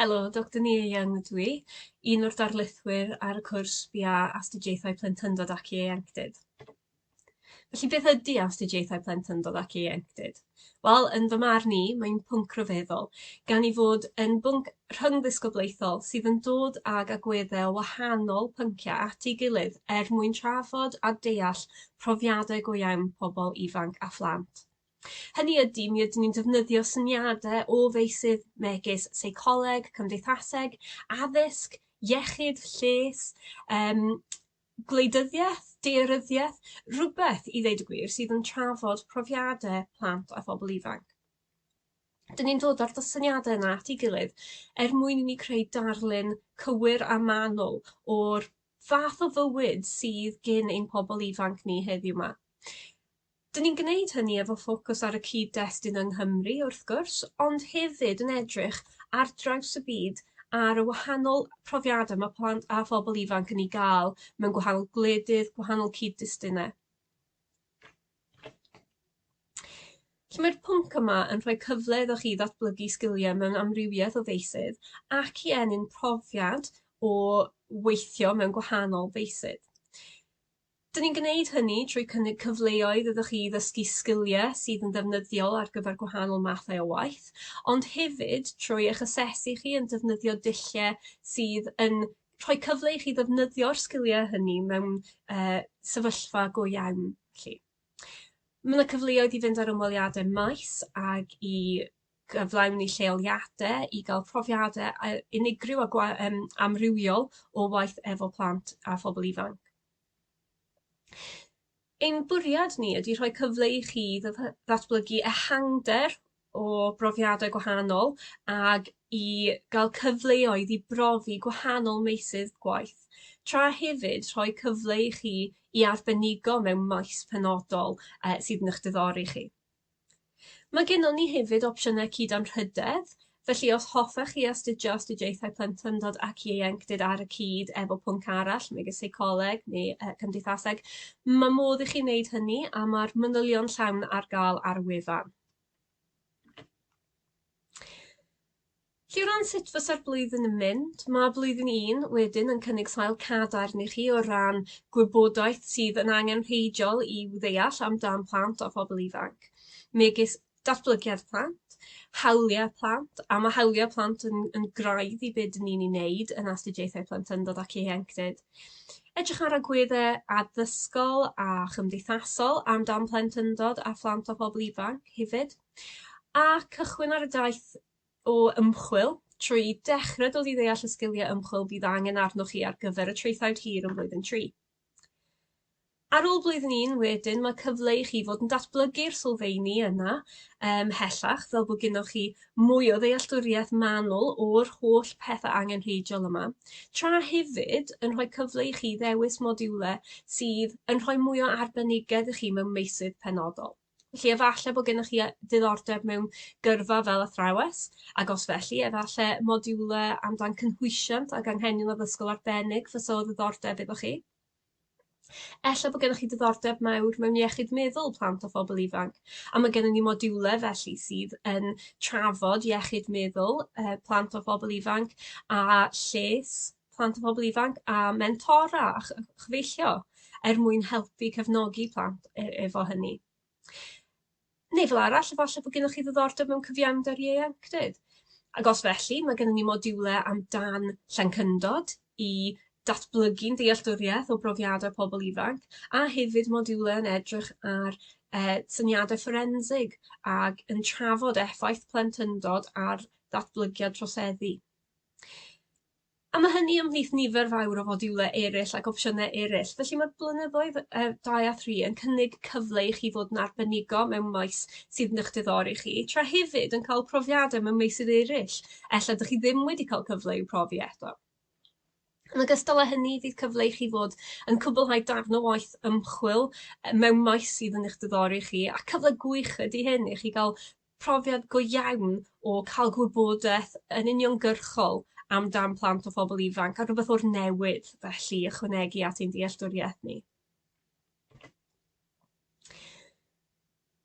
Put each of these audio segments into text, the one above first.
Helo, Doctor Nia Young ydw i, un o'r darlithwyr ar y cwrs BA Astudiaethau Plentyndod ac Ieuenctid. Felly beth ydy astudiaethau plentyndod ac ieuenctid? Wel, yn fy marn i, mae'n pwnc rhyfeddol, gan ei fod yn bwnc rhyngddisgyblaethol sydd yn dod ag agweddau o wahanol pynciau at ei gilydd er mwyn trafod a deall profiadau go iawn pobl ifanc a phlant. Hynny ydy, mi ydyn ni'n defnyddio syniadau o feysydd megis seicoleg, cymdeithaseg, addysg, iechyd, lles, yym gwleidyddiaeth, daearyddiaeth, rhywbeth i ddeud y gwir sydd yn trafod profiadau plant a phobl ifanc. Dyn ni'n dod â'r syniadau yna at ei gilydd er mwyn i ni creu darlun cywir a manwl o'r fath o fywyd sydd gin ein pobl ifanc ni heddiw 'ma. Dyn ni'n gwneud hynny efo ffocws ar y cyd-destun yng Nghymru wrth gwrs, ond hefyd yn edrych ar draws y byd ar y wahanol profiadau mae plant a phobl ifanc yn ei gael mewn gwahanol gwledydd, gwahanol cyd-destunau. Felly mae'r pwnc yma yn rhoi cyfle iddo chi ddatblygu sgiliau mewn amrywiaeth o feysydd ac i ennyn profiad o weithio mewn gwahanol feysydd. Dyn ni'n gwneud hynny trwy cynnig cyfleoedd iddo chi ddysgu sgiliau sydd yn ddefnyddiol ar gyfer gwahanol mathau o waith, ond hefyd trwy eich asesu chi yn defnyddio dulliau sydd yn rhoi cyfle i chi ddefnyddio'r sgiliau hynny mewn yy sefyllfa go iawn 'lly. Ma' 'na cyfleoedd i fynd ar ymweliade maes ag i gyflawni lleoliade i ga'l profiade a- unigryw a gwa- yym amrywiol o waith efo plant a phobol ifanc. Ein bwriad ni ydi rhoi cyfle i chi ddatblygu ehangder o brofiadau gwahanol ag i ga'l cyfleoedd i brofi gwahanol meysydd gwaith, tra hefyd rhoi cyfle i chi i arbenigo mewn maes penodol yy sydd yn 'ych diddori chi. Mae gennon ni hefyd opsiynau cyd-anrhydedd, felly os hoffech chi astudio astudiaethau plentyndod ac ieuenctid ar y cyd efo pwnc arall, megis seicoleg neu yy cymdeithaseg, ma' modd i chi wneud hynny a ma'r manylion llawn ar ga'l ar y wefan. Felly o ran sut fysa'r blwyddyn yn mynd, ma' blwyddyn un wedyn yn cynnig sail cadarn i chi o ran gwybodaeth sydd yn angenrheidiol i'w ddeall amdan plant a phobl ifanc, megis datblygiad plant, hawliau plant, a ma' hawliau plant yn yn graidd i be' 'dyn ni'n 'i neud yn astudiaethau plentyndod ac ieuenctid. Edrych ar agwedde addysgol a chymdeithasol amdan plentyndod a phlant a phobl ifanc hefyd. A cychwyn ar y daith o ymchwil trwy dechrau dod i ddeall y sgiliau ymchwil fydd angen arnoch chi ar gyfer y traethawd hir yn blwyddyn 3. Ar ôl blwyddyn 1 wedyn mae cyfle i chi fod yn datblygu'r sylfeini yna ymhellach fel bod gennoch chi mwy o ddealltwriaeth manwl o'r holl pethau angenrheidiol yma, tra hefyd yn rhoi cyfle i chi ddewis modiwlau sydd yn rhoi mwy o arbenigedd i chi mewn meysydd penodol. Felly efalle bod gennych chi yy diddordeb mewn gyrfa fel athrawes, ac os felly efalle modiwle amdan cynhwysiant ag anghenion addysgol arbennig fysa o ddiddordeb iddo chi. Ella bod gennych chi diddordeb mawr mewn iechyd meddwl plant a phobl ifanc, a ma' gennym ni modiwle felly sydd yn trafod iechyd meddwl yy plant a phobl ifanc a lles plant a phobl ifanc a mentora a chyfeillio er mwyn helpu cefnogi plant efo hynny. Neu fel arall efalle bod gennych chi ddiddordeb mewn cyfiawnder ieuenctid. Ac os felly mae gennym ni modiwle amdan llencyndod i datblygu'n dealltwriaeth o brofiadau pobl ifanc a hefyd modiwle yn edrych ar yy syniadau fforensig ag yn trafod effaith plentyndod ar ddatblygiad troseddu. A ma' hynny ymhlith nifer fawr o fodiwle eryll ac opsiyne eryll. Felly ma'r blynyddoedd yy dau a thri yn cynnig cyfle i chi fod yn arbenigo mewn maes sydd yn 'ych diddori chi, tra hefyd yn ca'l profiade mewn meysydd eryll ella 'dych chi ddim wedi ca'l cyfle i'w profi eto. Yn ogystal â hynny fydd cyfle i chi fod yn cwblhau darn o waith ymchwil yy mewn maes sydd yn 'ych diddori chi a cyfle gwych ydi hyn i chi ga'l profiad go iawn o ca'l gwybodaeth yn uniongyrchol am dan plant a phobl ifanc a rhywbeth o'r newydd felly ychwanegu at ein dealltwriaeth ni.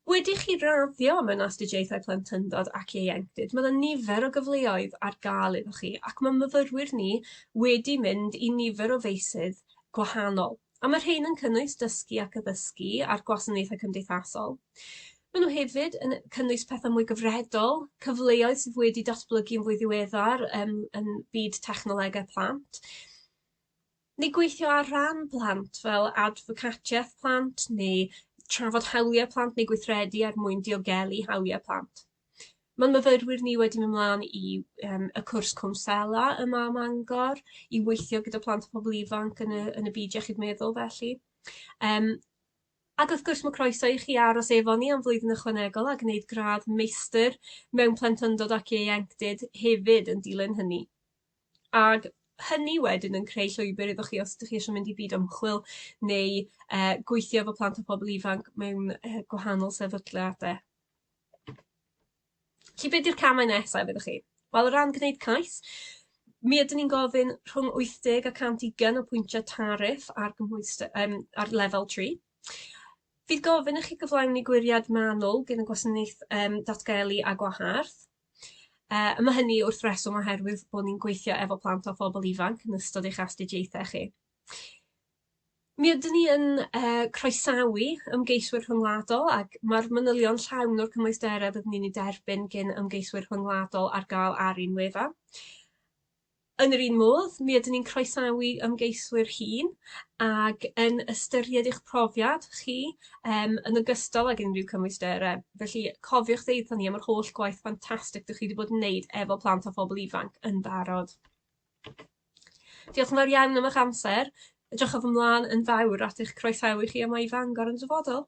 Wedi chi raddio mewn astudiaethau plentyndod ac ieuenctid ma' 'na nifer o gyfleoedd ar ga'l iddo chi ac ma'n myfyrwyr ni wedi mynd i nifer o feysydd gwahanol. A ma' rhein yn cynnwys dysgu ac addysgu a'r gwasanaethau cymdeithasol. Ma' nhw hefyd yn cynnwys pethe mwy gyfredol, cyfleoedd sydd wedi datblygu yn fwy ddiweddar yym yn byd technolegau plant. Neu gweithio ar ran plant fel adfocatiaeth plant neu trafod hawliau plant neu gweithredu er mwyn diogelu hawliau plant. Ma'n myfyrwyr ni wedi mynd mlan i yym y cwrs cwnsela yma ym Mangor i weithio gyda plant a pobl ifanc yn y yn y byd iechyd meddwl felly. Yym Ac wrth gwrs ma' croeso i chi aros efo ni am flwyddyn ychwanegol a gneud gradd meistr mewn plentyndod ac ieuenctid hefyd yn dilyn hynny. Ag hynny wedyn yn creu llwybyr iddo chi os 'dych chi isio mynd i byd ymchwil neu yy gweithio efo plant a pobl ifanc mewn yy gwahanol sefydliade. 'Lly be' 'di'r camau nesa iddo chi? Wel o ran gneud cais mi ydyn ni'n gofyn rhwng 80 a 120 o pwyntie tariff ar gymhwyster yym ar lefel tri. Fydd gofyn i chi gyflawni gwiriad manwl gin y gwasanaeth yym datgelu a gwahardd. Yy a ma' hynny wrth reswm oherwydd bo' ni'n gweithio efo plant a phobl ifanc yn ystod eich astudiaethe chi. Mi ydyn ni yn yy croesawu ymgeiswyr rhyngwladol ac ma'r manylion llawn o'r cymwystere byddwn ni'n 'u derbyn gin ymgeiswyr rhyngwladol ar ga'l ar ein wefan. Yn yr un modd mi ydyn ni'n croesawu ymgeiswyr hŷn ag yn ystyried eich profiad chi yym yn ogystal ag unrhyw cymwystere. Felly cofiwch ddeutha ni am yr holl gwaith ffantastig 'dych chi 'di bod yn neud efo plant a phobl ifanc yn barod. Diolch yn fawr iawn am eich amser. Edrychaf ymlaen yn fawr at eich croesawu chi yma i Fangor yn dyfodol.